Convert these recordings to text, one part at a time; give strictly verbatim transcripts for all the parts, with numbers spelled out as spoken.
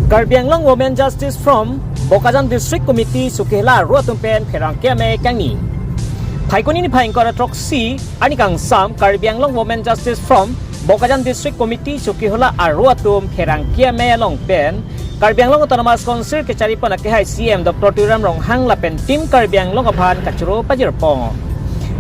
Karbi Anglong Women Justice Forum, Bokajan District Committee Chokihola aru atum pen pherangke amei kangni. Phaikuni niphai ingkoi ra throksi arni kangsam Karbi Anglong Women Justice Forum, Bokajan District Committee Chokihola aru atum pherangke amei along pen Karbi Anglong Autonomous Council kacharipon akehai C M Doctor Tuliram Ronghang lapen Team Karbi Anglong aphan kachoro pajirpon.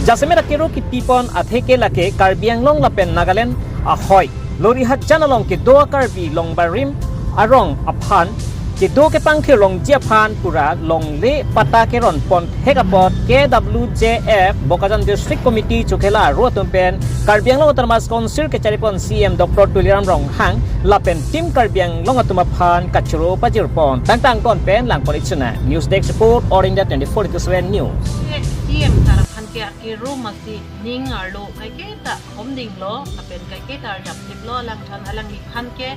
Jasemet akero kipipon atheke lake Karbi Anglong lapen Nagaland ahoi Lorihat jan along kedo Karbi Longbarim arong aphan kedo kepangthir longji aphan pura longle patta keronpon thek apot K W J F Bokajan District Committee Chokihola aru atum pen Karbi Anglong Autonomous Council kacharipon C M Doctor Tuliram Ronghang lapen Team Karbi Anglong atum aphan kachoro pajirpon. Tangtang ton pen langpon ichinang. News Desk Report, All India twenty-four into seven News. C M sir aphan ke akero masi ning arlo kaiketa homdinglo lapen kaiketa arjapthiplo, alangphan alangliphan ke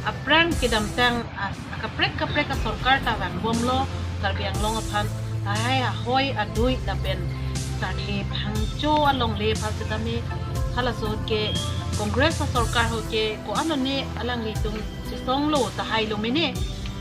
aphrang kedamtang a- akaprek kaprek asorkar ta vangbomlo Karbi Anglong aphan, lahai ahoi adui lapen sarthe bhangcho alongle aphan setame halaso ke Congress asorkar ho ke ko-an one alanglitum chesonglo tahai lo mene,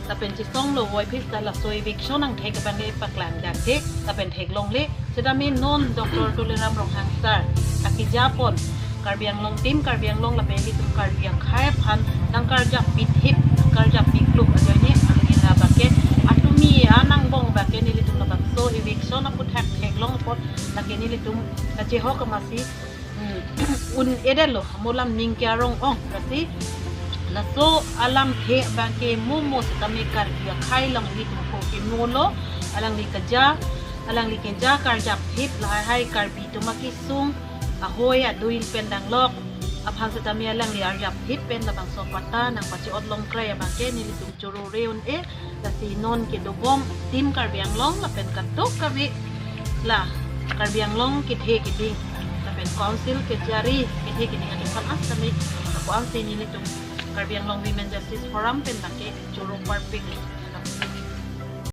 lapen chesonglo voiphit ta laso eviction angthek abang ke paklang dante lapen theklongle. Setame non Doctor Tuliram Ronghang sir akejapon Karbi Anglong, Team Karbi Anglong lapen ilitum Karbi akhei aphan nangkarjap pithip, karjap pikluk ajoine alangli labang ke atumi anangbong abang ke nelitum labangso eviction aphuthak theklong apot lake nelitum kachehok amasi, hmm, un-edetlo, mo lam ning ke arong-ong, lasi laso alamthe abang ke mo mo setame Karbi akhei along ilitum ko kemolo, alangli keja, alangli keja karjapthip, lahai hai Karbi atum akesung ahoi adui pen danglok aphan setame alangli arjapthip pen labangso patta nangpache-otlong krai abang ke nelitum choro re un-e. Lasi non kedobom Team Karbi Anglong lapen kadokave la Karbi Anglong kethe keding lapen Council kejari kethe keding atum aphan setame ako-an si nelitum Karbi Anglong Women Justice Forum pen abang ke choro parpik.